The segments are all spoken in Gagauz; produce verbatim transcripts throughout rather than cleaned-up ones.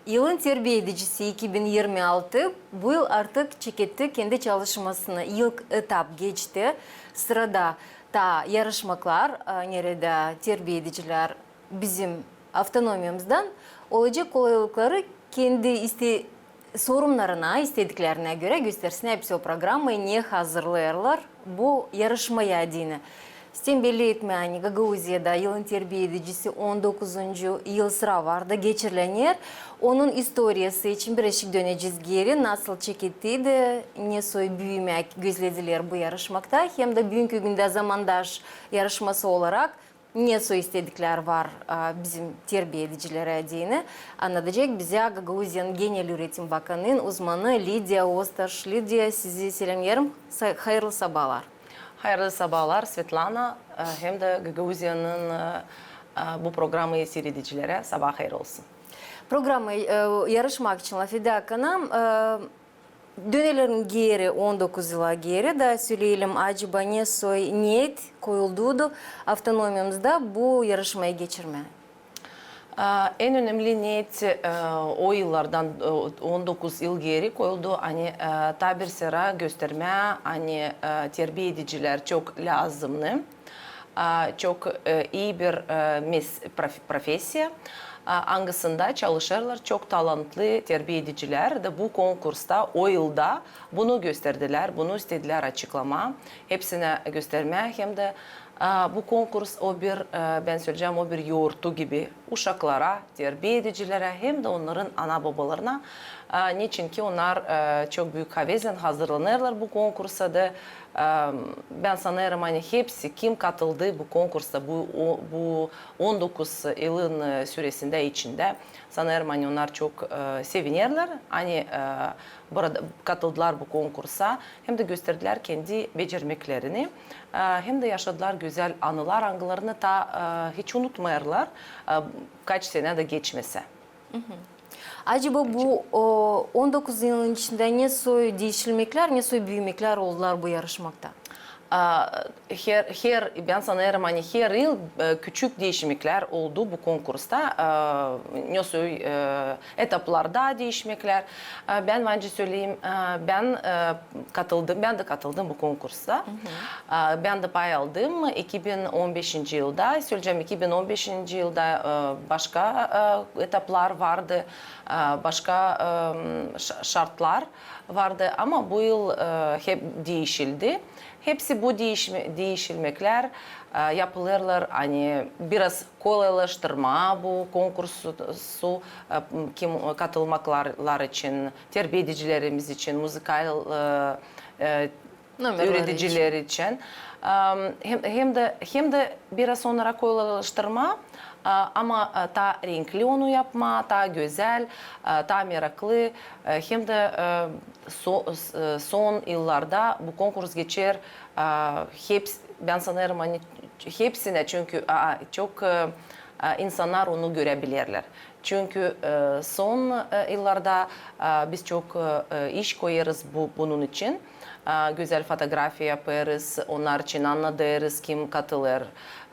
Yılın terbiye edicisi iki bin irmi altı bu yıl artık çeketti kendi çalışmasını. İlk etap geçti. Sırada taa yarışmaklar, e, neredä terbiye edicilär bizim avtonomiyamızdan olacek kolaylıkları kendi iste-, sorumnarına, istediklerinä görä göstersin hepsi o programayı, ne hazırlêêrlar bu yarışmaya deyni. İsteerim belli etmää, ani Gagauziyada yılın terbiye edicisi on dokuzuncu yıl sıra vardı geçirilener. Onun istoriyası için birazcık dönecez geeri, nasıl çekettiydi, ne soy büümäk gözledilär bu yarışmakta, hem dä büünkü gündä zamandaş yarışması olarak ne soy istediklär var, a, bizim terbiye edicilerä deyni annadacek bizä Gagauziyanın genel üretim bakanının uzmanı Lidiya Ostaş. Lidiya, sizi selämneerim, sa-, hayırlı sabaalar. Hayırlı sabaalar, Svetlana, e, hem dä Gagauziyanın, e, e, bu programayı siiredicilerä sabaa hayır olsun. Programayı, e, yarışmak için lafedärkän, e, dönelim geeri, on dokuz yıla geeri da söleyelim, acaba ne soy neet koyuldu avtonomiyamızda bu yarışmayı geçirmää? A, en önemli neet, e, o yıllardan, e, on dokuz yıl geeri koyuldu, ani, e, taa bir sıra göstermää, ani, e, terbiye edicilär çok lääzımnı, a, çok, e, ii bir, e, mes-, prof-, profesiya, a, angısında çalışêrlar çok talantlı terbiye edicilär. Da bu konkursta o yılda bunu gösterdilär, bunu istedilär açıklamaa, hepsinä göstermää, hem dä A, bu konkurs o bir, e, bän söleyecäm, o bir yortu gibi uşaklara, terbiye edicilerä hem dä onnarın ana-bobalarına. A, neçin ki onnar, e, çok büük havezlän hazırlanêrlar bu konkursa da, e, bän sanêrım, ani hepsi, kim katıldı bu konkursa, bu, o, bu on dokuz yılın, e, süresindä, içindä, sanêrım, ani onnar çok, e, sevinerlär, ani, e, burada katıldılar bu konkursa, hem dä gösterdilär kendi becermeklerini, e, hem dä yaşadılar gözäl anılar, angılarını taa, e, hiç unutmêêrlar, e, kaç senä dä geçmesä. Acaba bu, o, on dokuz yılın içindä ne soy diişilmeklär, ne soy büümeklär oldular bu yarışmakta? A, her, her, bän sanêrım, ani her yıl, e, küçük diişilmeklär oldu bu konkursta. E, ne soy, e, etaplarda diişilmeklär. E, bän var nicä söleyim, e, bän, e, katıldım, bän dä katıldım bu konkursa. E, bän dä pay aldım iki bin on beşinci yılda. Söleyecäm, iki bin on beşinci yılda, e, başka, e, etaplar vardı, e, başka, e, ş-, şartlar vardı, ama bu yıl, e, hep diişildi. Hepsi bu diişme-, diişilmeklär, e, yapılêrlar, ani biraz kolaylaştırmaa bu konkursu, e, kim katılmaklar için, terbiye edicilerimiz için, muzıkal, e, e, üüredicilär için. Em, hem, hem dä, hem dä biraz onnara kolaylaştırmaa, e, ama, e, taa renkli onu yapmaa, taa gözäl, e, taa meraklı, e, hem dä, e, so-, s-, e, son yıllarda bu konkurs geçer, e, heps-, bän sanêrım, ani hepsinä, çünkü, a, çok, e, e, insannar onu göräbilerlär. Çünkü, e, son, e, yıllarda, e, biz çok, e, iş koyêrız bu, bunun için. E, gözäl fotografiya yapêrız, onnar için annadêrız, kim katılêr,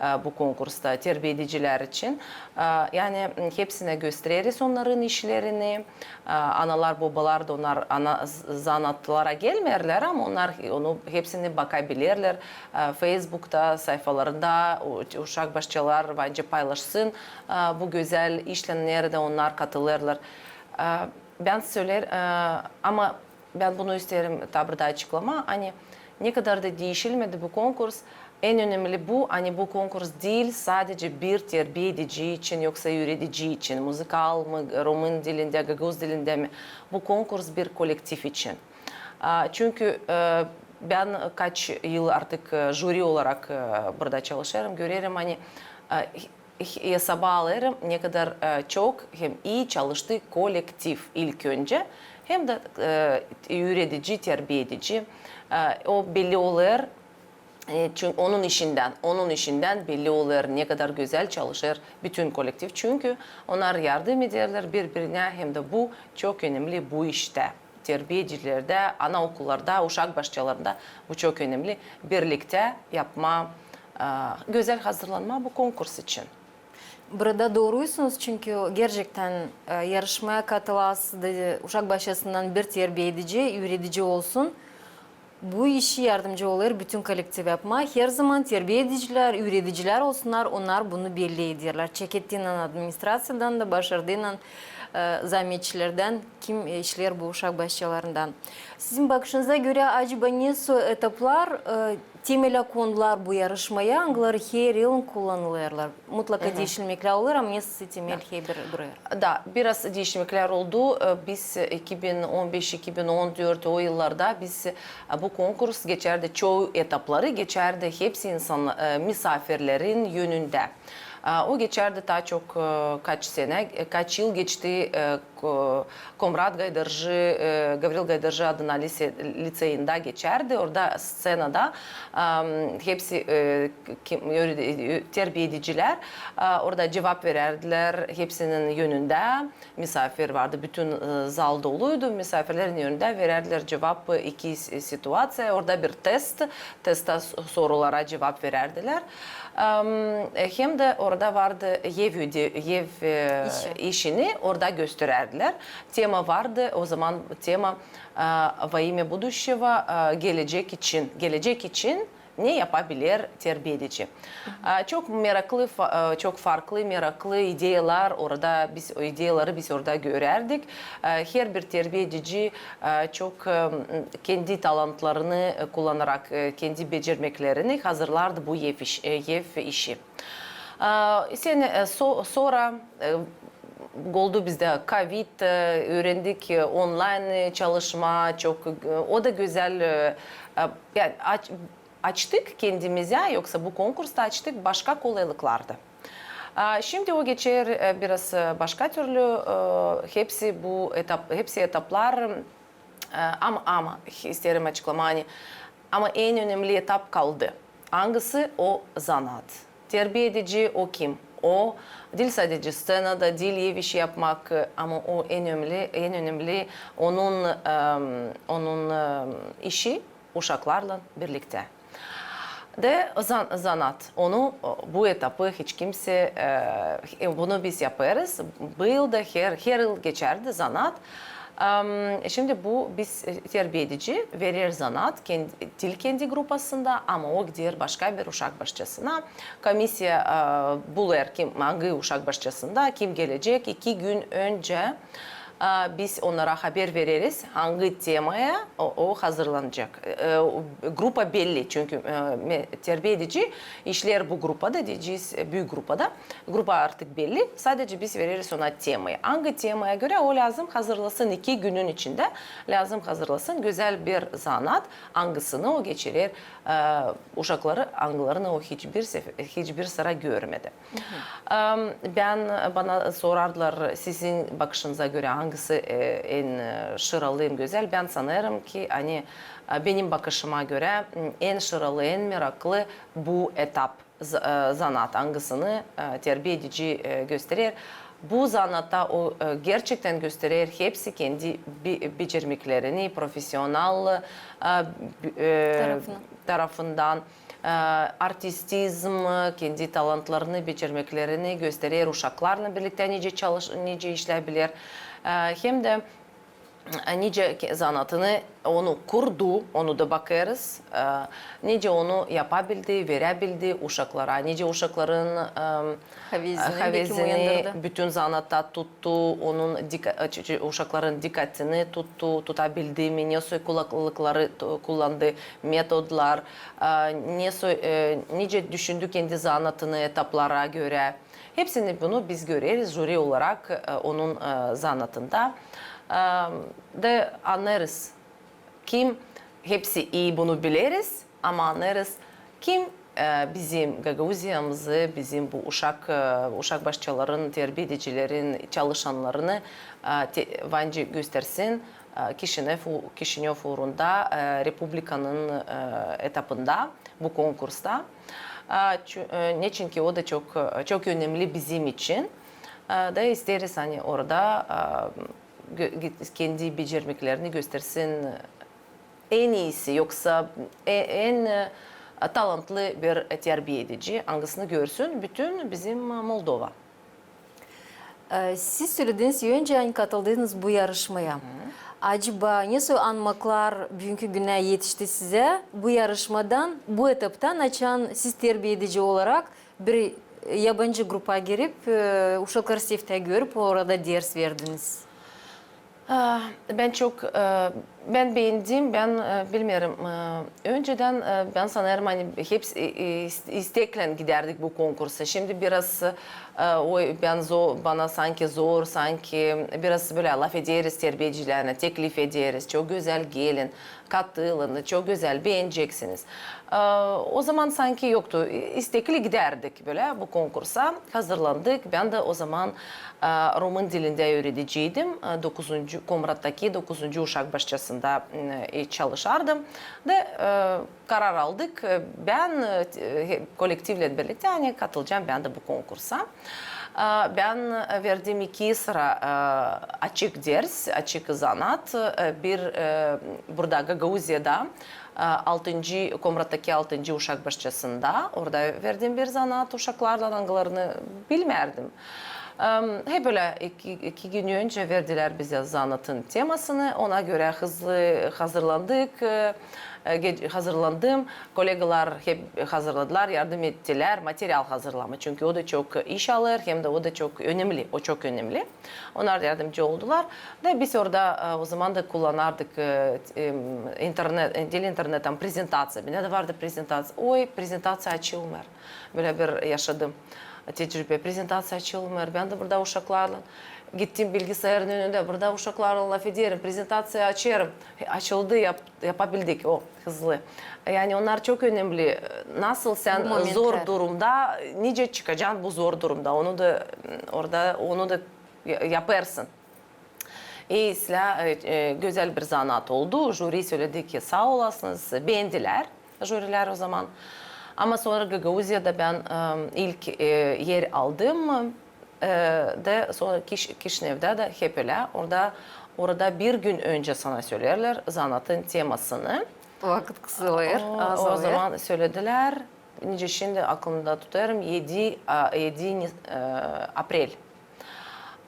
e, bu konkursta, terbiye edicilär için. E, yani, m, hepsinä göstereriz onnarın işlerini. E, analar, bobalar da, onnar ana z-, zanaatlara gelmeerlär, ama onnar onu hepsini bakabilirlär. E, Facebookta, sayfalarında u-, uşak başçalar var nicä paylaşsın, e, bu gözäl işlän, neredä onnar katılêrlar. E, bän söleer, e, ama bän bunu isteerim taa burada açıklamaa, ani ne kadar da diişilmedi bu konkurs, en önemli bu, ani bu konkurs diil sadecä bir terbiye edici için, yoksa üüredici için, muzıkal mı, rumın dilindä, gagauz dilindä mi, bu konkurs bir kolektiv için. A, çünkü, e, bän kaç yıl artık, e, jüri olarak, e, burada çalışêrım, görerim, ani, e, h-, hesaba alêrım, ne kadar, e, çok hem ii çalıştı kolektiv ilk öncä, hem dä, e, üüredici, terbiye edici. E, o belli olêr, e, çün-, onun işindän, onun işindän belli olêr, ne kadar gözäl çalışêr bütün kolektiv. Çünkü onnar yardım ederlär biri-birinä, hem dä bu çok önemli bu iştä. Terbiye edicilerdä, anaokullarda, uşak başçalarında bu çok önemli. Birliktä yapmaa, e, gözäl hazırlanmaa bu konkurs için. Burada dooruysunuz, çünkü gerçektän, e, yarışmaya katılasınız da uşak başçasından bir terbiedici, üüredici olsun. Bu işi yardımcı olêr bütün kollektiv yapmaa. Herzaman terbiedicilär, üüredicilär olsunnar, onnar bunu belli ederlär. Çekettiynän administraţiyadan da, başardıynän, e, zaametçilerdän, kim, e, işleer bu uşak başçalarından. Sizin bakışınıza görä, acaba nesoy etaplar, e, temelä kondular bu yarışmaya, angıları her yıl kullanılêrlar? Mutlaka diişilmeklär olêr, ama nesoy temel herbir durêr. Da, biraz diişilmeklär oldu. E, biz, e, iki bin on beş, iki bin on dört o yıllarda biz, e, bu konkurs geçärdi çoyu etapları, geçärdi hepsi insan, e, misaafirlerin önündä. E, o geçärdi taa çok, e, kaç senä, e, kaç yıl geçti, e, Ko-, Komrat Gaydarcı, e, Gavril Gaydarcı adına lise-, liţeyindä geçärdi. Orada sţenada, am, hepsi, e, kim, öre-, e, terbiedicilär, a, orada cuvap verärdilär hepsinin önündä. Misaafir vardı, bütün, e, zal doluydu. Misaafirlerin önündä verärdilär cuvap, e, iki s-, situaţiya. Orada bir test, testta s-, sorulara cuvap verärdilär. Am, e, hem dä orada vardı ev öde-, ev, e, işini orada gösterärdilär. Tema vardı, o zaman tema, e, «Во имя будущего», e, gelecek için, gelecek için ne yapabilir terbiedici? E, çok meraklı, fa-, e, çok farklı, meraklı ideyalar orada, biz o ideyaları biz orada görärdik. E, herbir terbiedici, e, çok, e, kendi talantlarını, e, kullanarak, e, kendi becermeklerini hazırlardı bu ev iş-, e, ev işi. E, sen, e, so-, sora, e, oldu bizdä kovid, e, üürendik, e, onlayn, e, çalışmaa, çok, e, o da gözäl, e, e, yani aç-, açtık kendimizä, yoksa bu konkursta açtık başka kolaylıklardı. A, şindi o geçer, e, biraz, e, başka türlü, e, hepsi bu etap, hepsi etaplar, e, ama, ama, isteerim açıklamaa, ani, ama en önemli etap kaldı. Angısı o zanaat? Terbiedici o kim? O diil sadecä sţenada, diil ev işi yapmak, e, ama o en önemli, en önemli onun, em, onun, em, işi uşaklarlan birliktä. Da zan-, zanaat. Onu, e, bu etapı hiç kimsä, e, bunu biz yapêrız. Bu yıl da her, her yıl geçärdi zanaat. Am, şindi bu biz, e, terbiedici verer zanaat kend-, diil kendi grupasında, ama o gider başka bir uşak başçasına. Komissiya, e, bulêr, kim, angı uşak başçasında, kim gelecek. İki gün öncä, e, biz onnara haber vereriz, angı temaya o, o hazırlanacek. E, o, grupa belli, çünkü, e, me-, terbiedici işleer bu grupada, deyecez, e, büük grupada. Grupa artık belli, sadecä biz vereriz ona temayı. Angı temaya görä o lääzım hazırlasın, iki günün içindä lääzım hazırlasın gözäl bir zanaat, angısını o geçirer, e, uşakları, angılarını o hiçbir sef-, hiçbir sıra görmedi. Em, bän, bana sorardılar, sizin bakışınıza görä angısı, e, en, e, şıralı, en gözäl? Bän sanêrım ki, ani, e, benim bakışıma görä, m, en şıralı, en meraklı bu etap z-, e, zanaat, angısını, e, terbiedici, e, gösterer. Bu zanaatta o, e, gerçektän gösterer hepsi kendi bi-, becermeklerini, profesional, e, bi-, e, tarafından. Tarafından, e, artistizm, kendi talantlarını, becermeklerini gösterer, uşaklarlan birliktä nicä çalış-, nicä işläybiler. E, hem dä e, nicä ke-, zanaatını, onu kurdu, onu da bakêrız. E, nicä onu yapabildi, veräbildi uşaklara, nicä uşakların, em, havezini, havezini bütün zanaatta tuttu, onun dika-, e, ç-, ç-, uşakların dikkatını tuttu, tutabildi mi, nesoy kulaklıkları tu-, kullandı, metodlar, e, nesoy, e, nicä düşündü kendi zanaatını etaplara görä. Hepsini bunu biz göreriz jüri olarak, e, onun, e, zanaatında. E, da annêêrız, kim, hepsi ii bunu bileriz, ama annêêrız, kim, e, bizim Gagauziyamızı, bizim bu uşak, e, uşak başçaların, terbiedicilerin çalışannarını, e, te-, bence göstersin, e, Kişinöv u-, Kişinöv uurunda, e, republikanın, e, etapında, bu konkursta. E, çü-, e, neçinki o da çok, e, çok önemli bizim için. E, da isteeriz, ani orada, e, gö-, git-, kendi becermeklerini göstersin en iisi, yoksa e-, en, e, talantlı bir terbiedici, angısını görsün bütün bizim Moldova. E, siz sölediniz, öncä, ani katıldınız bu yarışmaya. Acaba ne soy anmaklar büünkü günä etişti sizä bu yarışmadan, bu etaptan, açan siz terbiedici olarak bir yabancı grupa girip, e, uşakları seftä görüp, orada ders verdiniz? E, bän çok, e, bän beendim, bän, e, bilmeerim, e, öncedän, e, bän sanêrım, ani hepsi, e, e, ist-, isteklän gidärdik bu konkursa. Şindi biraz, e, oy, bän zo-, bana sanki zor, sanki biraz bölä lafederiz terbiedicilärä, teklif ederiz, çok gözäl, gelin, katılın, çok gözäl, beenecäksiniz. E, o zaman sanki yoktu. İ-, istekli gidärdik bölä bu konkursa. Hazırlandık. Bän dä o zaman, e, rumın dilindä üürediciydim. E, dokuzuncu, Komrattaki dokuzuncu uşak başçasında, e, çalışardım. Da, e, karar aldık. E, bän, e, t-, e, kolektivlän birliktä, ani katılacam bän dä bu konkursa. E, bän, e, verdim iki sıra, e, açık ders, açık zanaat. E, bir, e, burada Gagauziyada, e, altıncı, Komrattaki altıncı uşak başçasında. Orada verdim bir zanaat uşaklarlan, angılarını bilmärdim. Em, hep bölä iki, iki gün öncä verdilär bizä zanaatın temasını. Ona görä hızlı hazırlandık, e, e, ge-, hazırlandım. Kolegalar hep hazırladılar, yardım ettilär material hazırlamaa. Çünkü o da çok iş alêr, hem dä o da çok önemli, o çok önemli. Onnar da yardımcı oldular. Da biz orada, e, o zaman da kullanardık, e, t-, em, internet, e, diil internet, tam prezentaţiya. Bendä dä vardı prezentaţiya. Oy, prezentaţiya açılmêêr. Bölä bir yaşadım tecribe. Prezentaţiya açılmêêr. Bän dä burada uşaklarlan gittim bilgisayarın önündä. Burada uşaklarlan lafederim, prezentaţiya açêrım. E, açıldı, yap-, yapabildik. O, hızlı. Yani onnar çok önemli. Nasıl sän zor durumda, nicä çıkacan bu zor durumda? Onu da, m, orada, onu da ya-, yapêrsın. E, islää, e, e, gözäl bir zanaat oldu. Jüri söledi ki, saa olasınız, beendilär jürilär o zaman. Ama sora Gagauziyada bän, e, ilk, e, er aldım. E, da sora Kiş-, Kişinevdä dä hep ölä. Orada, orada bir gün öncä sana sölerlär zanaatın temasını. Vakıt kısılêr, o zaman söledilär. Nicä şindi aklımda tutêrım, edi, a, edi ni-, e, aprel.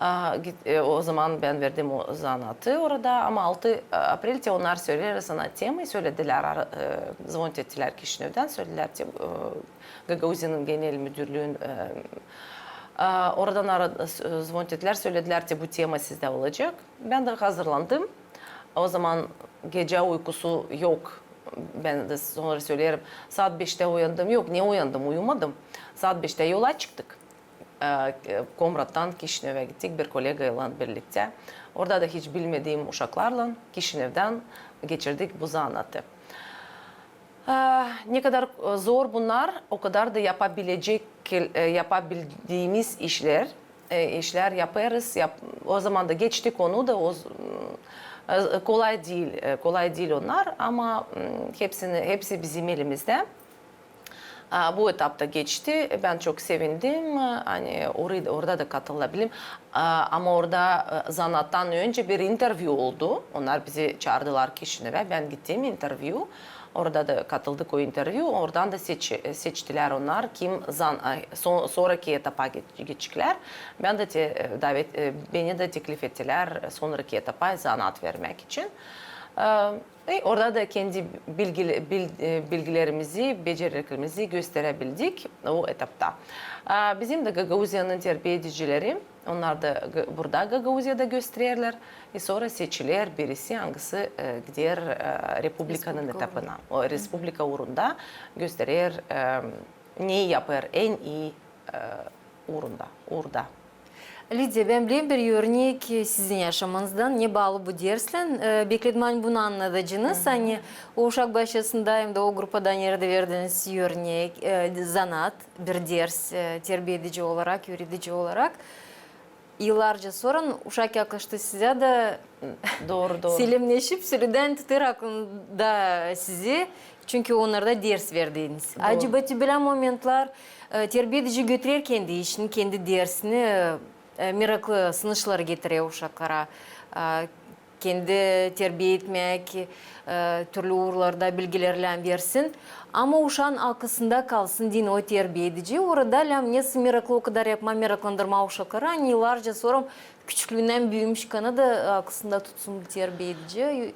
A, git-, e, o zaman bän verdim o zanaatı orada, ama altı aprel te onnar söleerlär sana temayı, söledilär, ara-, e, zvonit ettilär Kişinevdän, söledilär te, e, Gagauziyanın genel müdürlüün, e, a, oradan ara-, s-, zvonit ettilär, söledilär te bu tema sizdä olacek. Bän dä hazırlandım. O zaman gecä uykusu yok. Bän dä sora söleerim, saat beştä uyandım. Yok, ne uyandım, uyumadım. Saat beştä yola çıktık. E, e, Komrattan Kişinevä gittik bir kolegaylan birliktä. Orada da hiç bilmediim uşaklarlan Kişinevdän geçirdik bu zanaatı. E, ne kadar, e, zor bunnar, o kadar da yapabilecek, e, yapabildiimiz işlär, e, işlär yapêrız. Yap-, o zaman da geçtik onu da, o z-, e, kolay diil, e, kolay diil onnar, ama, m, hepsini, hepsi bizim elimizdä. A, bu etapta geçti. Bän çok sevindim, ani ori-, orada da katılabildim. A, ama orada, e, zanaattan öncä bir intervyu oldu. Onnar bizi çaardılar Kişinevä. Bän gittim intervyu. Orada da katıldık o intervyu. Oradan da seç-, seçtilär onnar, kim zan-, a, son-, sonraki etapa geç-, geçiklär. Bän dä te-, e, davet, e, beni dä teklif ettilär sonraki etapa zanaat vermäk için. E, E, orada da kendi bilgili-, bil-, e, bilgilerimizi, beceriklerimizi gösterebildik o etapta. A, bizim dä Gagauziyanın terbiedicileri, onnar da G-, burada Gagauziyada göstererlär. E, sora seçiler birisi, angısı, e, gider, e, republikanın etapına. O, respublika uurunda gösterer, e, ne yapêr en ii, e, uurunda, uurda. Lidiya, bän bilerim bir örnek sizin yaşamanızdan, ne baalı bu derslän. E, bekledim, ani bunu annadacınız. Ani o uşak başçasında hem dä o grupada neredä verdiniz örnek, e, zanaat, bir ders, e, terbiedici olarak, üüredici olarak. Yıllarca sora uşak yaklaştı sizä da selemneşip, sürüdän tutêr aklında sizi. Çünkü onnara ders verdiniz. Acaba te bölä momentlär, e, terbiedici götürer kendi işini, kendi dersini, e, e, meraklı sınışları getirer uşaklara. E, kendi terbiye etmäk, e, türlü uurlarda bilgilerlän versin. Ama uşaan akısında kalsın deyni o terbiye edici. Orada lääzım nesä meraklı o kadar yapmaa, meraklandırmaa uşakları, ani yıllarca sora küçüklüündän büümüş kanı da akısında tutsun bu terbiye edici.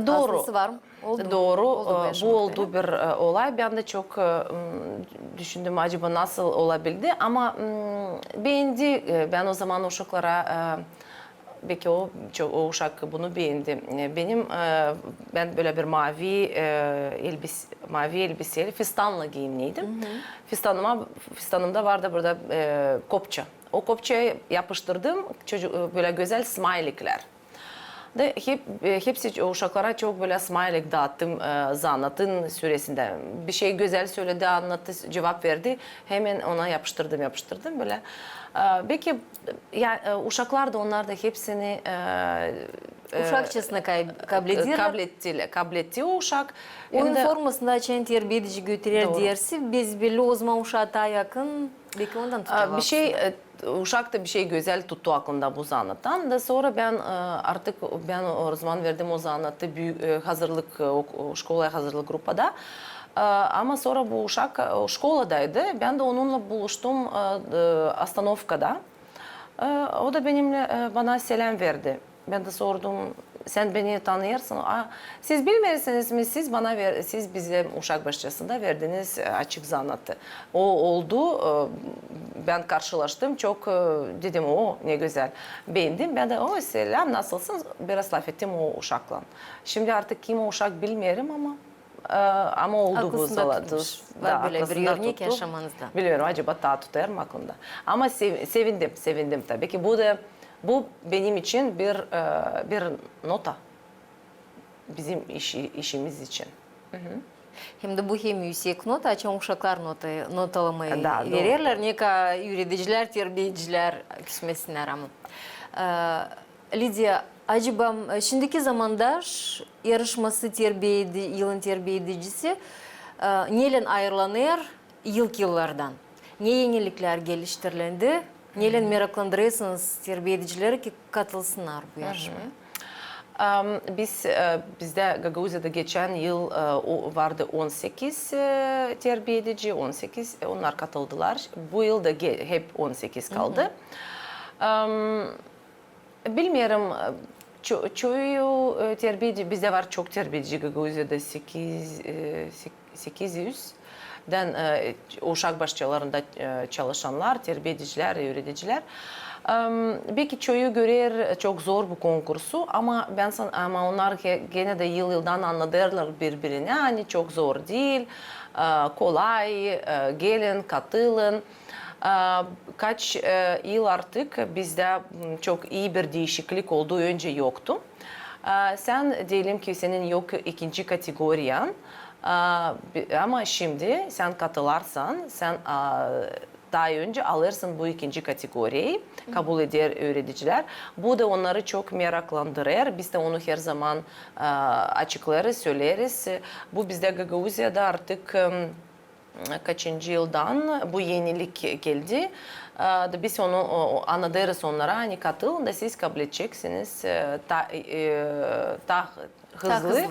Dooru. Aslında var mı? Oldu mu? Dooru. Oldu bu, e, bu yaşamakta, oldu ya? Bir, e, olay. Bän dä çok, e, m, düşündüm, acaba nasıl olabildi? Ama, m, beendi, e, bän o zaman uşaklara, e, beki o, ço-, o uşak bunu beendi. E, benim, e, bän bölä bir maavi, e, elbis-, maavi elbiseli, fistanla giiyimliydim. Fistanıma, fistanımda vardı burada, e, kopça. O kopçayı yapıştırdım, çocu-, e, bölä gözäl smayliklär. Da hep, e, hepsi uşaklara çok bölä smaylik daattım, e, zanaatın süresindä. Bir şey gözäl söledi, annattı, cuvap verdi. Hemen ona yapıştırdım, yapıştırdım bölä. E, beki, ya, e, uşaklar da, onnar da hepsini, e, e, uşakçasına kab-, kabledirlär. Kabletti, kabletti o uşak. Hem dä formasında açan terbiye edici götürer dersi, bezi belli o zaman uşaa taa yakın, beki ondan tutar. Bir şey, e, uşak da bir şey gözäl tuttu aklında bu zanaattan. Da sora bän, e, artık bän o zaman verdim o zanaatı büü-, e, hazırlık, e, ok-, o, şkolaya hazırlık grupada. E, ama sora bu uşak, e, o şkoladaydı. Bän dä onunla buluştum, e, e, ostanovkada. E, o da benimnän, e, bana seläm verdi. Bän dä sordum, sän beni tanıyêrsın? A, siz bilmeersiniz mi, siz bana ver-, siz bizim uşak başçasında verdiniz, e, açık zanaatı. O oldu, e, bän karşılaştım, çok, e, dedim, o, ne gözäl. Beendim, bän dä, o, seläm, nasılsın? Biraz lafettim o uşaklan. Şindi artık kim o uşak, bilmeerim ama, e, ama oldu bu zanaatı. Aklısında tutmuş. Var bölä bir örnek yaşamanızda. Bilmeerim, acaba taa tutêr mı aklımda. Ama sev-, sevindim, sevindim tabii ki. Bu da Bu benim için bir, e, bir nota bizim işi-, işimiz için. Hem dä bu hem üüsek nota, açan uşaklar nota, notalamayı vererlär, ne ka üüredicilär, terbiyecilär küsmesinnär ama. E, Lidiya, acaba, e, şindiki zamanda ş-, yarışması terbiye edi-, yılın terbiye edicisi, e, nelän ayırılanêr ilk yıllardan? Ne eniliklär geliştirilendi? Nelän meraklandırêrsınız terbiye edicileri ki katılsınnar bu yarışmaya? Am, biz, e, bizdä Gagauziyada geçän yıl, e, o, vardı on sekiz, e, terbiye edici, on sekiz, e, onnar katıldılar. Bu yıl da ge-, hep on sekiz kaldı. Am, Bilmeerim, ço-, çoyu, e, terbiye edici, bizdä var çok terbiye edici Gagauziyada, sekiz, e, sek-, sekiz üzdän, e, uşak başçalarında, e, çalışannar, terbiye edicilär, üüredicilär. Am, beki çoyu görer çok zor bu konkursu, ama bän san-, ama onnar ge-, genä dä yıl-yıldan annadêrlar biri-birinä, ani çok zor diil, e, kolay, e, gelin, katılın. A, kaç, e, yıl artık bizdä, m, çok ii bir diişiklik oldu, öncä yoktu. A, sän, deyelim ki, senin yok ikinci kategoriyan, a, bi-, ama şindi sän katılarsan, sän, a, taa öncä alêrsın bu ikinci kategoriyayı, kabul eder üüredicilär. Bu da onnarı çok meraklandırêr. Biz dä onu her zaman, a, açıklêêrız, söleeriz. Bu bizdä Gagauziyada artık, em, kaçıncı yıldan bu enilik geldi. E, da biz onu, o, o, annadêrız onnara, ani katılın da siz kabledecäksiniz, e, ta-, e, taa hızlı,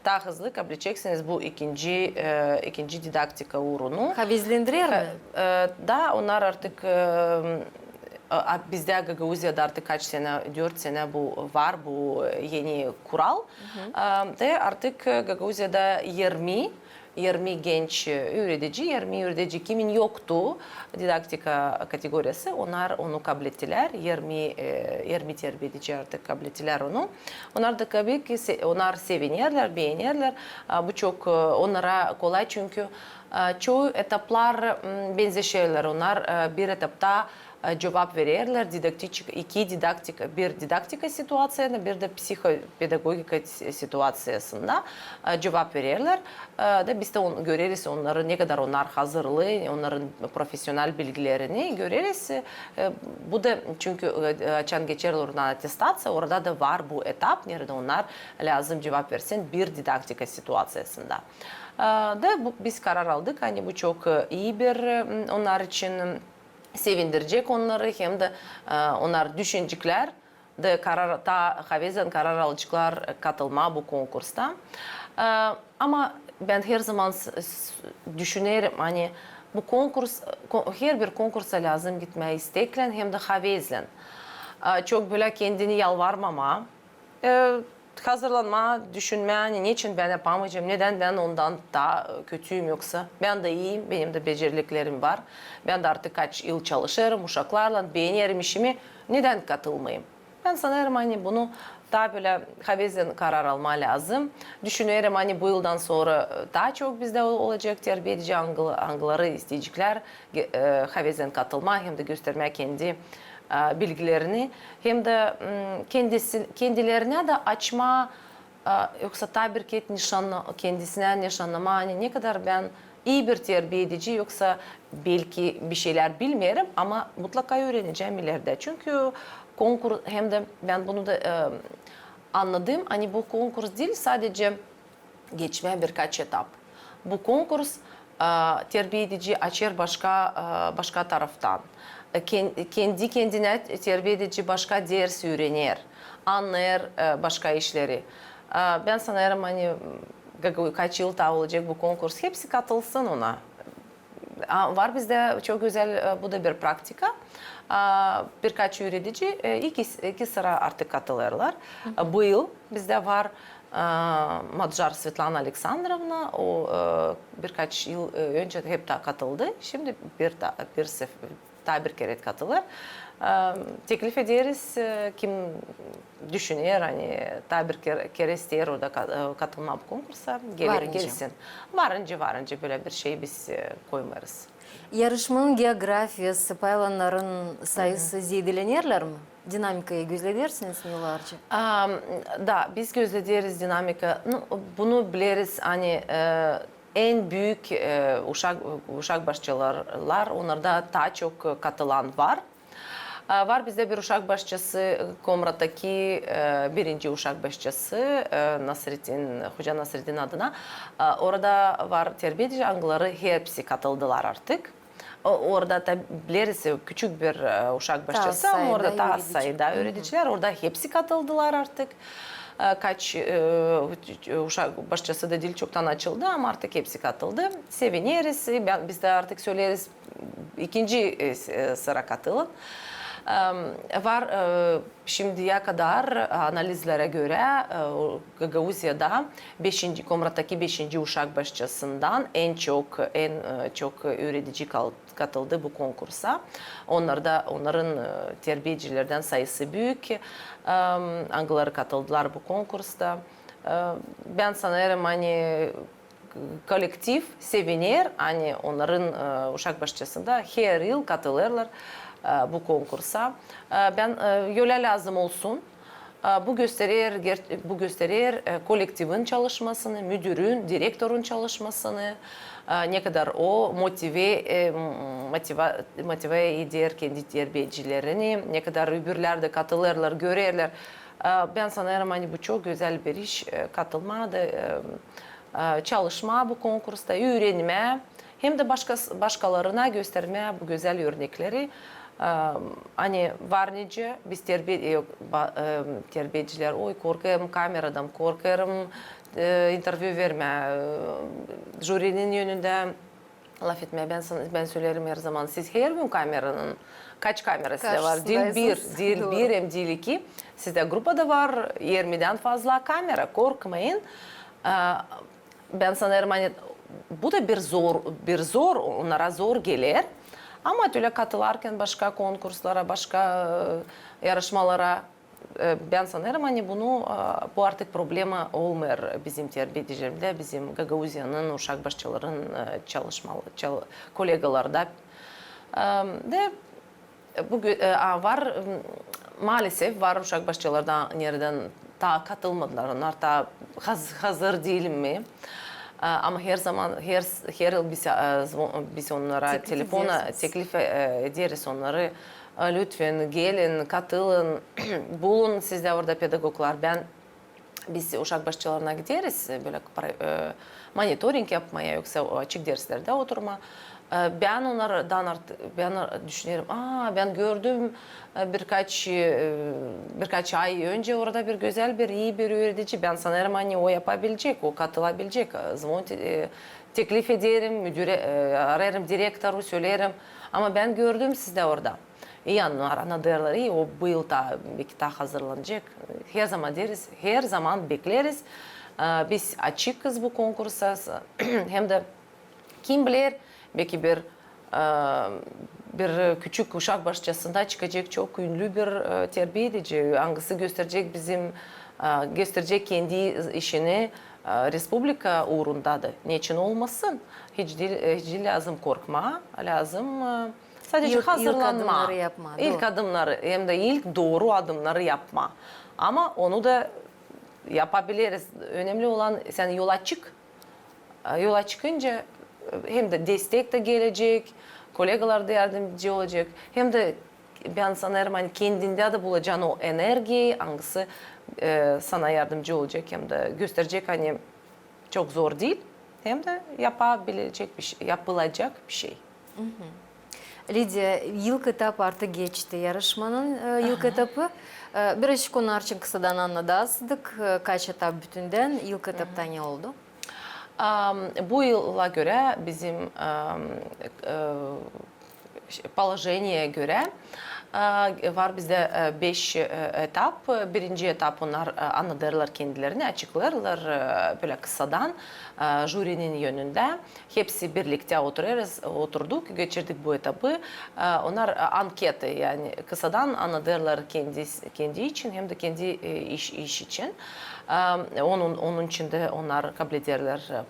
taa hızlı kabledecäksiniz bu ikinci, e, ikinci didaktika uurunu. Havezlendirär mi? E, e, da, onnar artık, e, a, a, bizdä Gagauziyada artık kaç senä, dört senä bu var, bu, e, eni kural. E, da artık, e, Gagauziyada irmi irmi genç, e, üüredici, irmi üüredici, kimin yoktu didaktika kategoriyası, onnar onu kablettilär, irmi, e, irmi terbiye edici artık kablettilär onu. Onnar da tabii ki se-, onnar sevinerlär, beenerlär. A, bu çok, e, onnara kolay, çünkü, e, çoyu etaplar, m, benzeşerlär. Onnar, e, bir etapta e, cuvap vererlär didaktik-, iki didaktika, bir didaktika situaţiyasına, bir dä psihopedagogika si-, situaţiyasında, e, cuvap vererlär. E, da biz dä on-, göreriz onnarı, ne kadar onnar hazırlı, onnarın profesional bilgilerini göreriz. E, bu da çünkü, e, açan geçerlär oradan atestaţiya, orada da var bu etap, neredä onnar lääzım cuvap versin bir didaktika situaţiyasında. E, da bu, biz karar aldık, ani bu çok, e, ii bir, m, onnar için, sevindirecek onnarı, hem dä, e, onnar düşüneceklär, da karar, taa havezlän karar alaceklar katılmaa bu konkursa. E, ama bän herzaman s-, s-, düşünerim, ani bu konkurs, ko-, herbir konkursa lääzım gitmää isteklän hem dä havezlän. E, çok bölä kendini yalvarmamaa, e, hazırlanmaa, düşünmää, ani neçin bän yapamayacam, nedän bän ondan taa, e, kötüyüm yoksa. Bän dä iiyim, benim dä beceriklerim var. Bän dä artık kaç yıl çalışêrım uşaklarlan, beenerim işimi, nedän katılmayım? Bän sanêrım, ani bunu taa bölä havezlän karar almaa lääzım. Düşünerim, ani bu yıldan sora, e, taa çok bizdä o-, olacek terbiedici, angı-, angıları isteyeceklär, ge-, e, havezlän katılmaa hem dä göstermää kendi, e, bilgilerini, hem dä, m, kendisi, kendilerinä dä açmaa, e, yoksa taa bir ket nişanna-, kendisinä nişannamaa, ani ne kadar bän ii bir terbiedici, yoksa belki bir şeylär bilmeerim, ama mutlaka üürenecäm ilerdä. Çünkü konkurs, hem dä bän bunu da, e, annadım, ani bu konkurs diil sadece geçmää birkaç etap. Bu konkurs, e, terbiedici açêr başka, e, başka taraftan. E, ken-, kendi kendinä terbiedici başka ders üürener, annêêr, e, başka işleri. E, bän sanêrım, ani, m, Gagau-, kaç yıl taa olacek bu konkurs, hepsi katılsın ona. A, var bizdä çok gözäl, e, bu da bir praktika. A, birkaç üüredici, e, iki, iki sıra artık katılêrlar. E, bu yıl bizdä var, e, Madjar Svetlana Aleksandrovna, o, e, birkaç yıl, e, öncä hep taa katıldı, şindi bir taa, bir sef-, taa bir kerä katılêr. E, teklif ederiz, e, kim düşüner, ani taa bir ker-, kerä isteer orada ka-, e, katılmaa bu konkursa, gele-, gelsin. Varınca, varınca bölä bir şey biz, e, koymêêrız. Yarışmanın geografiyası, paylanların sayısı zeedelenerlär mi? Dinamikayı gözledersiniz mi yıllarca? Am, da, biz gözlederiz dinamika. Nu, bunu bileriz, ani, e, en büük, e, uşak, uşak başçalar, onnarda taa çok katılan var. E, var bizdä bir uşak başçası, Komrattaki, e, birinci uşak başçası, e, Nasreddin, hoca Nasreddin adına. E, orada var terbiedici, angıları hepsi katıldılar artık. O, orada da bileriz, küçük bir, e, uşak başçası, ama orada taa sayıda üürediciler, orada hepsi katıldılar artık. E, kaç, e, uşak başçası da diil çoktan açıldı, ama artık hepsi katıldı. Sevineriz, e, bän, biz dä artık söleeriz, ikinci, e, s-, e, sıra katılın. Em, var, e, Şindiyä kadar, e, analizlerä görä, e, o, Gagauziyada beşinci, Komrattaki beşinci uşak başçasından en çok, en, e, çok üüredici kal-, katıldı bu konkursa. Onnarda, onnarın, e, terbiedicilerdän sayısı büük, e, angıları katıldılar bu konkursta. E, bän sanêrım, ani kolektiv seviner, ani onnarın, e, uşak başçasında her yıl katılêrlar, e, bu konkursa. E, bän, e, ölä lääzım olsun. E, bu gösterer, ger-, bu gösterer, e, kolektivin çalışmasını, müdürün, direktorun çalışmasını, e, ne kadar o motive, e, m-, motiva-, motive eder kendi terbiedicilerini, ne kadar öbürlär dä katılêrlar, görerlär. E, bän sanêrım, ani bu çok gözäl bir iş, e, katılmaa da, e, e, çalışmaa bu konkursta, üürenmää, hem dä başka, başkalarına göstermää bu gözäl örnekleri. E, ani var nicä biz terbi-, e, ba-, e, terbiedicilär, oy, korkêrım kameradan, korkêrım, e, intervyu vermää, e, jürinin önündä lafetmää. Bän san-, bän söleerim herzaman, siz hergün kameranın, kaç kamera sizdä var? Diil bir, diil bir, hem diil iki. Sizdä grupada var irmidän fazla kamera, korkmayın. E, bän sanêrım, ani bu da bir zor, bir zor, onnara zor geler. Ama ölä katılarkan başka konkurslara, başka, e, yarışmalara, e, bän sanêrım, ani bunu, e, bu artık problema olmêêr bizim terbiedicilerdä, bizim Gagauziyanın uşak başçaların, e, çalışma-, çal-, kolegalarda. E, da E, bu gö-, e, a, var, m, maalesef var uşak başçaları da neredän taa katılmadılar, onnar taa haz-, hazır diil mi? E, ama herzaman, her, her yıl biz, e, zvo-, biz onnara telefona teklif, e, ederiz onnarı. E, lütfen gelin, katılın, bulun sizdä orada pedagoglar. Bän Biz uşak başçalarına gideriz, e, bölä pra-, e, monitoring yapmaya, yoksa o açık derslerdä oturma. E, E, bän onnardan artık, bän düşünerim, aa, bän gördüm, e, birkaç, e, birkaç ay önce orada bir gözäl bir, ii bir üüredici. Bän sanêrım, ani o yapabilecek, o katılabilecek. E, zvon-, e, teklif ederim müdüre, e, arêêrım direktoru, söleerim. Ama bän gördüm sizdä orada. İi, annar, annadêrlar, ii, o bu yıl taa, beki taa hazırlanacek. Herzaman deriz, herzaman bekleriz. E, biz açıkız bu konkursa, hem dä kim biler, beki bir, e, bir küçük uşak başçasında çıkacek çok ünlü bir, e, terbiedici, angısı gösterecek bizim, e, gösterecek kendi işini, e, respublika uurunda da. Neçin olmasın? Hiç diil, e, hiç diil lääzım korkmaa, lääzım, e, sadece hazırlanmaa. İlk adımnarı yapmaa, ilk adımnarı, hem dä ilk dooru adımnarı yapmaa. Ama onu da yapabileriz. Önemli olan, sän yola çık. E, yola çıkınca, e, hem dä destek tä gelecek, kolegalar da yardımcı olacek. Hem dä bän sanêrım, ani kendindä dä bulacan o energiyayı, angısı, e, sana yardımcı olacek, hem dä gösterecek, ani çok zor diil, hem dä yapabilecek bir şey, yapılacak bir şey. Lidiya, ilk etap artık geçti, yarışmanın, e, ilk etapı. E, birazcık onnar için kısadan annadasıdık, e, kaç etap bütündän, ilk etapta ne oldu? Am, bu yıla görä bizim, am, e, şey, polojeniyä görä, e, var bizdä, e, beş, e, etap. Birinci etap onnar, e, annadêrlar kendilerini, açıklêêrlar, e, bölä kısadan, e, jürinin önündä. Hepsi birliktä oturêrız, oturduk, geçirdik bu etapı. E, onnar, e, anketa, yani kısadan annadêrlar kendi, kendi için hem dä kendi, e, iş, iş için. E, onun, onun içindä onnar kablederlär, e,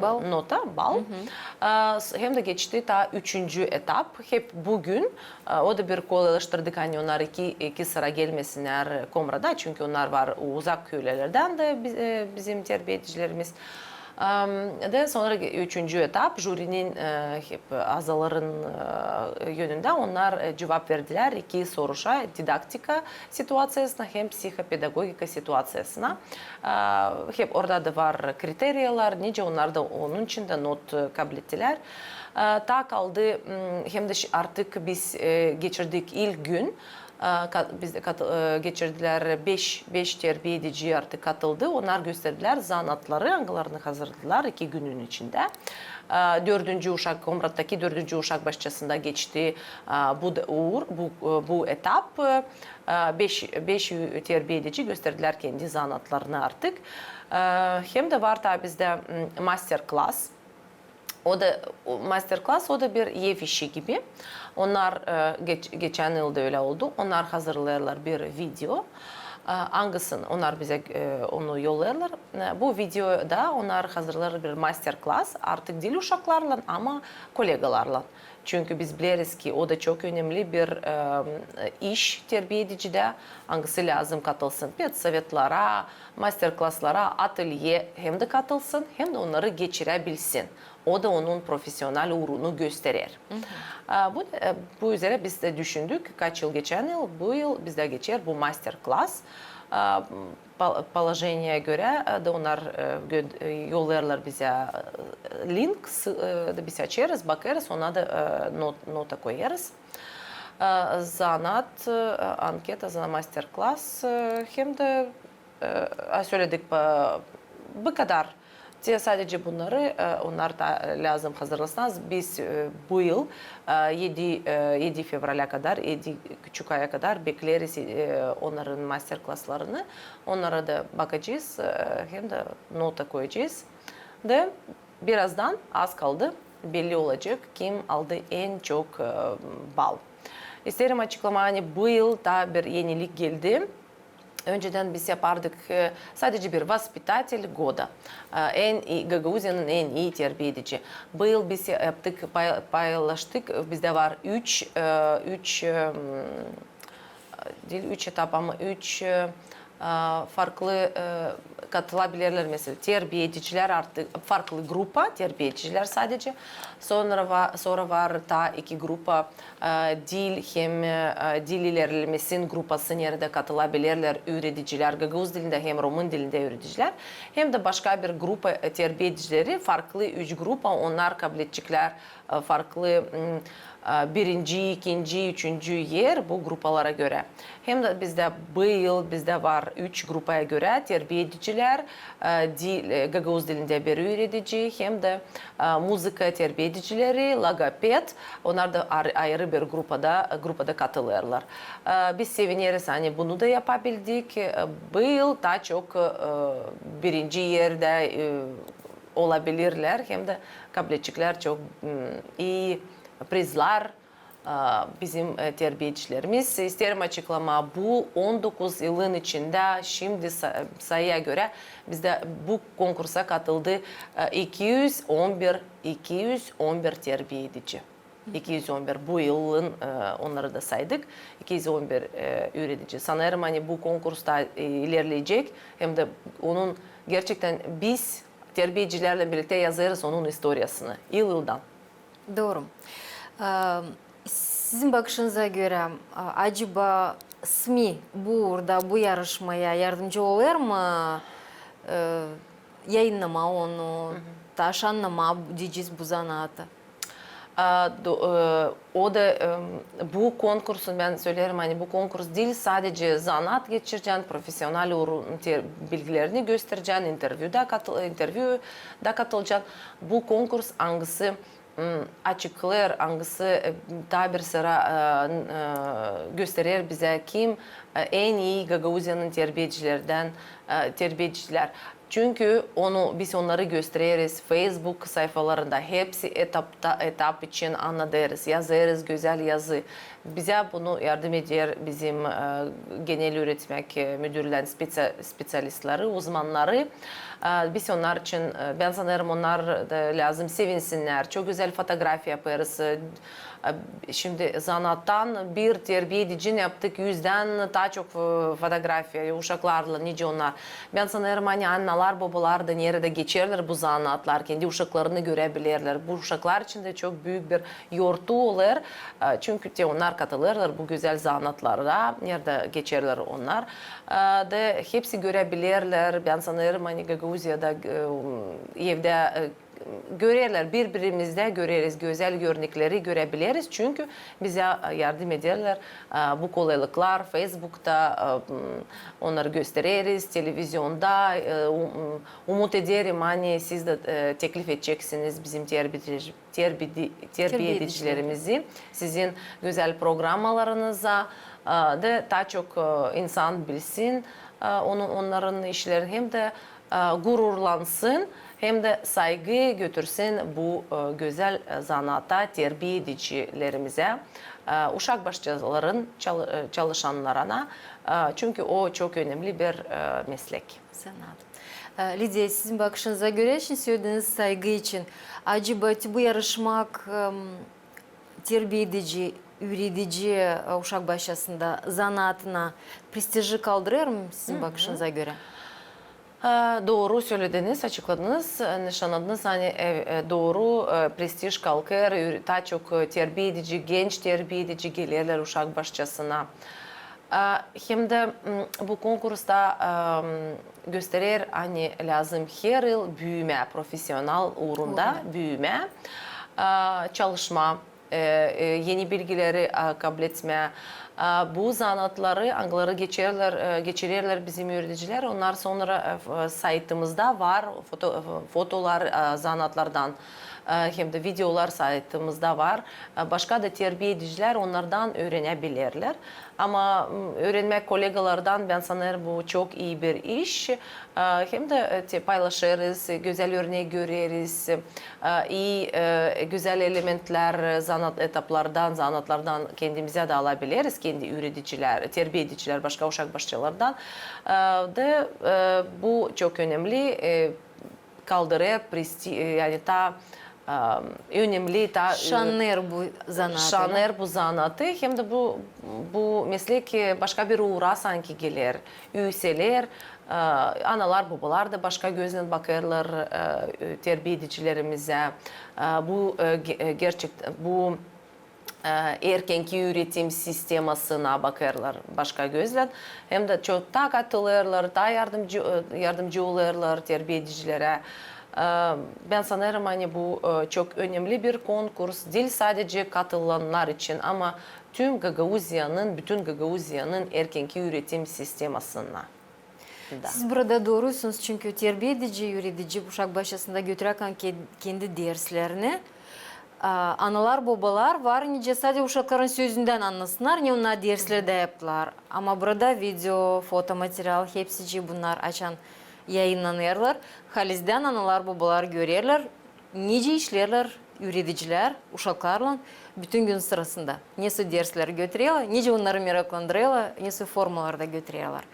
m, nota, bal. E, s-, hem dä geçti taa üçüncü etap. Hep büün, e, o da bir kolaylaştırdık, ani onnar iki, iki sıra gelmesinnär Komrada, çünkü onnar var uzak köylerdän dä bi-, e, bizim terbiedicilerimiz. Am, da sora ge-, üçüncü etap, jürinin, e, hep azaların, e, önündä onnar, e, cuvap verdilär iki soruşa, didaktika situaţiyasına hem psihopedagogika situaţiyasına. E, hep orada da var kriteriyalar, nicä onnar da onun için dä not, e, kablettilär. E, taa kaldı, m, hem dä ş-, artık biz, e, geçirdik ilk gün. E, ka-, biz kat-, e, geçirdilär beş, beş terbiedici artık katıldı. Onnar gösterdilär zanaatları, angılarını hazırladılar iki günün içindä. E, dördüncü uşak, Komrattaki dördüncü uşak başçasında geçti, e, bu da uur, bu, e, bu etap. E, beş, beş terbiedici gösterdilär kendi zanaatlarını artık. E, hem dä var taa bizdä, m, master-klas. O da, o master-klas, o da bir ev işi gibi. Onnar, e, geç-, geçän yıl da ölä oldu. Onnar hazırlêêrlar bir video. E, angısını onnar bizä, e, onu yollêêrlar. E, bu videoda onnar hazırlêêrlar bir master-klas. Artık diil uşaklarlan, ama kolegalarlan. Çünkü biz bileriz ki, o da çok önemli bir, e, iş terbiedicidä, angısı lääzım katılsın pedsovetlara, master-klaslara, atölye hem dä katılsın, hem dä onnarı geçiräbilsin. O da onun profesional uurunu gösterer. E, bu, e, bu üzerä biz dä düşündük, kaç yıl geçän yıl, bu yıl bizdä geçer bu master-klas. E, pol-, polojeniyä görä, e, da onnar, e, gö-, e, yollêêrlar bizä, e, link, s-, e, da biz açêrız, bakêrız, ona da, e, not-, nota koyêrız. E, zanaat, e, anketa, za-, master-klas, e, hem dä, e, a, söledik, bu, bu kadar. Te sadece bunnarı, e, onnar da, e, lääzım hazırlasınlar. Biz, e, bu yıl, e, edi, e, edi fevralä kadar, edi küçük aya kadar bekleriz, e, onnarın master-klaslarını. Onnara da bakacez, e, hem dä nota koyacez. Da birazdan, az kaldı, belli olacek, kim aldı en çok, e, bal. İsteerim açıklamaa, ani bu yıl taa bir enilik geldi. Öncedän biz yapardık, e, sadece bir воспитатель года. E, en ii, Gagauziyanın en ii terbiedici. Bu yıl biz ya-, yaptık, pay-, paylaştık. Bizdä var üç, e, üç, e, m, diil üç etap, ama üç, e, Farklı katılabilirlär, mesela, terbiyedicilär artık, farklı grupa terbiyedicilär sadece. Sora var, sora var taa iki grupa, dil hem dil ilerlemesin grupası, neredä katılabilirlär üüredicilär gagauz dilindä hem romın dilindä üüredicilär. Hem dä başka bir grupa terbiyedicileri, farklı üç grupa, onnar kabledeceklär farklı birinci, ikinci, üçüncü er bu grupalara görä. Hem dä bizdä bu yıl bizdä var üç grupaya görä terbiyedicilär, dil, gagauz dilindä bir üüredici, hem dä muzıka terbiyedicileri, logoped, onnar da ayırı bir grupada, grupada katılêrlar. Biz sevineriz, ani bunu da yapabildik. Bu yıl taa çok birinci erdä olabilirlär, hem dä kabledeceklär çok ii prizlar bizim terbiyedicilerimiz. İsteerim açıklamaa, bu on dokuz yılın içindä şindi sayıya görä bizdä bu konkursa katıldı iki üz on bir, iki üz on bir terbiyedici. İki üz on bir, bu yılın, onnarı da saydık, iki üz on bir üüredici. Sanêrım, ani bu konkurs taa ilerleyecek, hem dä onun gerçektän biz terbiyedicilärlän birliktä yazêrız onun istoriyasını yıl-yıldan. Dooru. Sizin bakışınıza görä, acaba SMİ bu uurda, bu yarışmaya yardımcı olêr mı? Yayınnamaa onu, taa şannamaa, deyecez, bu zanaatı. O da bu konkursun, bän söleerim, ani bu konkurs diil sadece zanaat geçirecän, profesional uurun bilgilerini gösterecän, intervyuda katılacan. Bu konkurs, angısı açıklêêr, angısı taa bir sıra gösterer bizä, kim en ii Gagauziyanın terbiyedicilerdän, terbiyedicilär. Çünkü onu, biz onnarı göstereriz Facebook sayfalarında, hepsi etap için annadêrız, yazêrız gözäl yazı. Bizä bunu yardım eder bizim genel üüretmäk müdürlüün speţialistleri, uzmannarı. Biz onnar için, bän sanêrım, onnar da lääzım sevinsinnär. Çok gözäl fotografiya yapêrız. Şindi zanaattan bir terbiyedicinin yaptık üzdän taa çok fotografiya uşaklarlan, nicä onnar. Bän sanêrım, ani annalar, bobalar da neredä geçerlär bu zanaatlar, kendi uşaklarını görebilirlär. Bu uşaklar için dä çok büük bir yortu olêr. Çünkü te onnar katılêrlar bu gözäl zanaatlara, neredä geçerlär onnar. Da hepsi görebilirlär. Bän sanêrım, ani Gagauziyada evdä görerlär, biri-birimizdä göreriz, gözäl örnekleri görebiliriz, çünkü bizä yardım ederlär bu kolaylıklar, Facebookta onnarı göstereriz, televizionda. Umut ederim, ani siz dä teklif edeceksiniz bizim terbiyedicilerimizi, sizin gözäl programmalarınıza, da taa çok insan bilsin onnarın işlerini, hem dä gururlansın, hem dä saygı götürsün bu gözäl zanaata, terbiyedicilerimizä, uşak başçaların çalışannarına, çünkü o çok önemli bir meslek. Zanaat. Lidiya, sizin bakışınıza görä, şindi sölediniz saygı için. Acaba te bu yarışmak terbiyedici, üüredici uşak başçasında zanaatına prestiji kaldırêr mı sizin bakışınıza görä? Dooru sölediniz, açıkladınız, nışannadınız, ani dooru, prestij kalkêr, taa çok terbiyedici, genç terbiyedici gelerlär uşak başçasına. Hem dä bu konkursta gösterer, ani lääzım her yıl büümää, profesional uurunda büümää, çalışmaa, eni bilgileri kabletmää. Bu zanaatları, angıları geçerlär, geçirerlär bizim üüredicilär, onnar sora saytımızda var, fotolar zanaatlardan, hem dä videolar saytımızda var. Başka da terbiyedicilär onnardan üürenäbilirlär. Ama üürenmäk kollegalardan, bän sanêrım, bu çok ii bir iş. Hem dä te paylaşêrız, gözäl örnek göreriz, ii gözäl elementlär zanaat etaplardan, zanaatlardan kendimizä dä alabiliriz, kendi üüredicilär, terbiyedicilär başka uşak başçalarından. Da bu çok önemli, kaldırêr presti-, yani taa e, önemli, taa, e, şanêr bu zanaatı. Şanêr bu zanaatı, hem dä bu, bu meslek, e, başka bir uura sansın geler, üüseler, e, analar, bobalar da başka gözlän bakêrlar, e, terbiyedicilerimizä. E, bu, e, ge-, e, gerçek, bu e, erkenki üüretim sistemasına bakêrlar başka gözlän. Hem dä çok taa katılêrlar, taa yardımcı, e, yardımcı olêrlar terbiyedicilerä. E, bän sanêrım, ani bu, e, çok önemli bir konkurs. Diil sadecä katılannar için, ama tüm Gagauziyanın, bütün Gagauziyanın erkenki üüretim sistemasına. Da. Siz burada doorusunuz, çünkü terbiyedici, üüredici uşak başçasında götüräkän ke-, kendi derslerini, a, analar, bobalar var nicä sade uşakların sözündän annasınnar, ne onnar derslerdä yaptılar. Ama burada video, fotomaterial, hepsicii bunnar açan yayınnanêrlar, halizdän analar, bobalar görerlär, nicä işleerlär üüredicilär uşaklarlan bütün gün sırasında. Nesoy dersleri götürerlär, nicä onnarı meraklandırêrlar, nesoy formalarda götürerlär.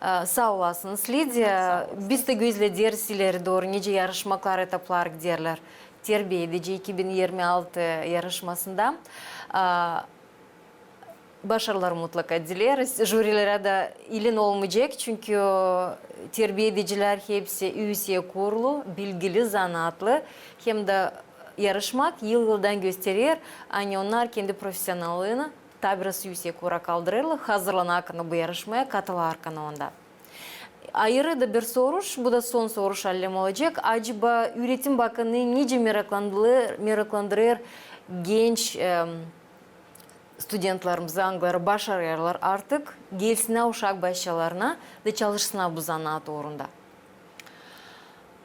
E, saa olasınız, Lidiya. Saa olasınız. Biz dä gözleyecez ileri dooru, nicä yarışmaklar, etaplar giderlär. Terbiyedici iki bin irmi altı yarışmasında. E, Başarılar mutlaka dileriz. Jürilerä dä ilin olmayacek, çünkü terbiyedicilär hepsi üüse kurulu, bilgili, zanaatlı. Hem dä yarışmak yıl-yıldan gösterer, ani onnar kendi profesionallıını taa biraz üüse kuura kaldırêrlar, hazırlanarkan bu yarışmaya, katılêrkan onda. Ayırı da bir soruş, bu da son soruş allem olacek. Acaba üüretim bakanı nicä meraklandı-, meraklandırêr genç, em, studentlarımızı, angıları başarêrlar artık, gelsinnär uşak başçalarına da çalışsınnar bu zanaat uurunda?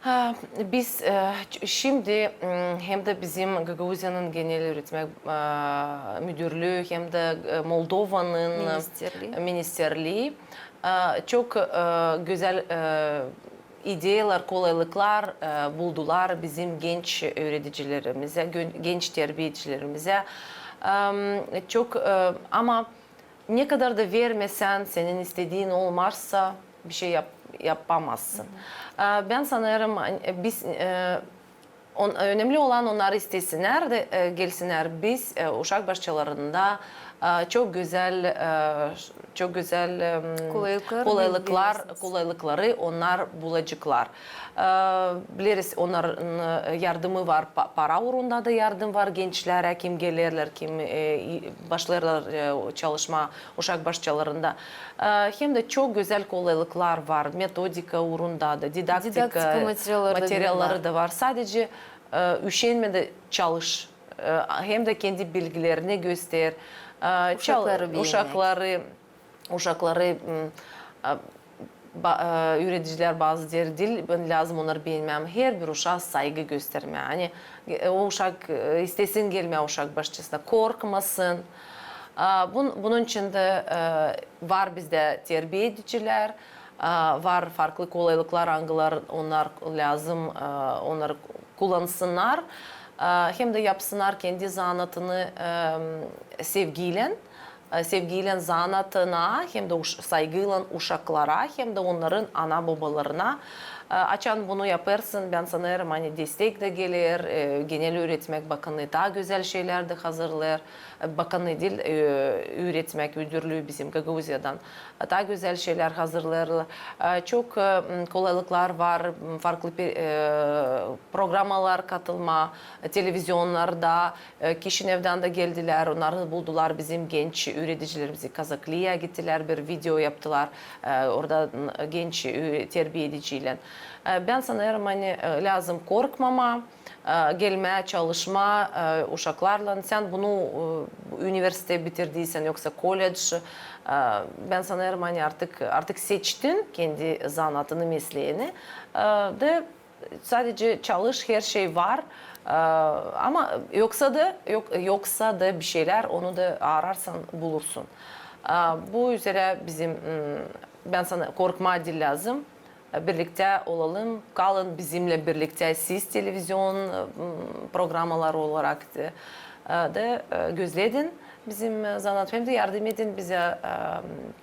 Ha, biz, e, ç-, şindi, m, hem dä bizim Gagauziyanın genel üüretmäk, e, müdürlüü, hem dä, e, Moldovanın, e, ministerlii, ministerlii, e, çok, e, gözäl, e, ideyalar, kolaylıklar, e, buldular bizim genç üüredicilerimizä, gö-, genç terbiyedicilerimizä. Em, çok, e, ama ne kadar da vermesän, senin istediin olmazsa, bişey yap-, yapamazsın. E, bän sanêrım, e, biz, e, on-, önemli olan onnar istesinnär dä, e, gelsinnär. Biz, e, uşak başçalarında, e, çok gözäl, e, ş-, çok gözäl, em, kolaylıklar, kolaylıklar, kolaylıkları onnar bulaceklar. E, bileriz, onnarın, e, yardımı var, pa-, para uurunda da yardım var gençlerä, kim gelerlär, kim, e, i-, başlêêrlar, e, çalışmaa uşak başçalarında. E, hem dä çok gözäl kolaylıklar var, metodika uurunda da, didaktika, didaktika materialları da var. Materialları da var. Sadecä, e, üşenmä dä çalış. E, hem dä kendi bilgilerini göster. E, çal-, uşakları beğenmäk. Uşakları uşakları, m, e, ba-, e, üüredicilär bazı deer, diil, bän lääzım onnarı beenmää. Herbir uşaa saygı göstermää. Ani, e, o uşak, e, istesin gelmää uşak başçasına, korkmasın. E, bun-, bunun için dä, e, var bizdä terbiyedicilär, e, var farklı kolaylıklar, angılar onnar lääzım, e, onnarı kullansınnar, e, hem dä yapsınnar kendi zanaatını, e, sevgiylän, e, sevgiylän zanaatına, hem dä uş-, saygıylan uşaklara, hem dä onnarın ana-bobalarına. E, açan bunu yapêrsın, bän sanêrım, ani destek dä geler, e, genel üüretmäk bakanı taa gözäl şeylär dä hazırlêêr. E, bakanı diil, e, üüretmäk müdürlüü bizim Gagauziyadan taa gözäl şeylär hazırlêêrlar. E, çok, e, m, kolaylıklar var, m, farklı pe-, e, programalar katılmaa, e, televizyonnarda, e, Kişinevdän dä geldilär, onnar buldular bizim genç üüredicilerimizi, Kazakliyaya gittilär, bir video yaptılar, e, orada, m, genç ü-, terbiyediciylän. E, bän sanêrım, ani, e, lääzım korkmamaa, e, gelmää, çalışmaa, e, uşaklarlan. Sän bunu, e, universitet bitirdiysän, yoksa kolledž, e, bän sanêrım, ani artık, artık seçtin kendi zanaatını, mesleeni, e, da sadecä çalış, her şey var. E, ama yoksa da, yok-, yoksa da bişeylär, onu da aararsan, bulursun. E, bu üzerä bizim, m, bän sanêrım, korkmaa diil lääzım. Birliktä olalım, kalın bizimnän birliktä siz televizion, m, programalar olarak da, e, da, e, gözledin bizim, e, zanaat hem dä yardım edin bizä, e,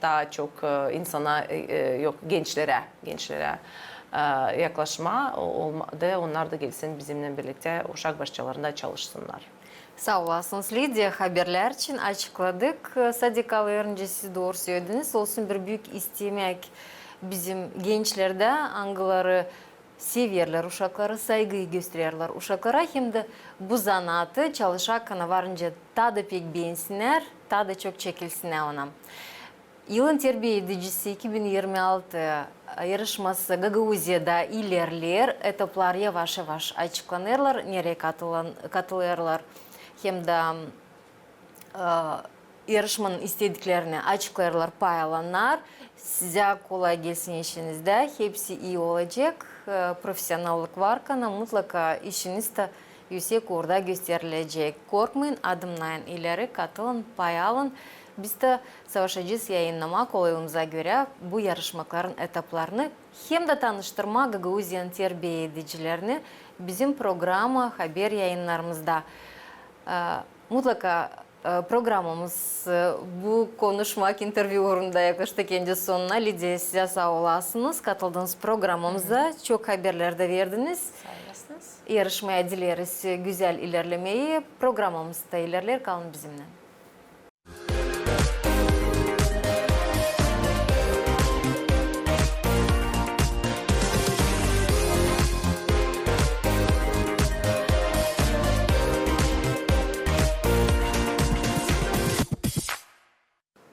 taa çok, e, insana, e, e, yok, gençlerä, gençlerä, e, yaklaşma, o-, olma, da onnar da gelsin bizimnän birliktä uşak başçalarında çalışsınnar. Saa olasınız, Lidiya, haberlär için açıkladık, e, sadikalı öğrencisi, dooru sölediniz. Olsun bir büük istemäk bizim gençlerdä, angıları severlär uşakları, saygı göstererlär uşaklara, hem dä bu zanaatı çalışarkan varınca taa da pek beensinnär, taa da çok çekilsinnär ona. Yılın terbiya edicisi iki bin yirmi altı yarışması Gagauziyada ilerleer, etaplar yavaş-yavaş açıklanêrlar, nereyi katılan-, katılêrlar, hem dä, e, yarışmanın istediklerini açıklêêrlar, pay alannar. Sizä kolay gelsin işinizdä, hepsi ii olacek. E, profesionallık varkan, mutlaka işiniz dä üüsek uurda gösterilecek. Korkmayın, adımnayın ileri, katılın, pay alın. Biz dä savaşacez yayınnamaa kolaylığımıza görä bu yarışmakların etaplarını hem dä tanıştırmaa Gagauziyanın terbiya edicilerini bizim programa, haber yayınnarımızda. E, mutlaka, e, programamız, e, bu konuşmak, intervyu uurunda yaklaştı kendi sonuna. Lidiya, sizä saa olasınız, katıldınız programamıza, çok haberlär dä verdiniz. Saa olasınız. Yarışmaya dileriz gözäl ilerlemeyi. Programamız da ilerleer, kalın bizimnän.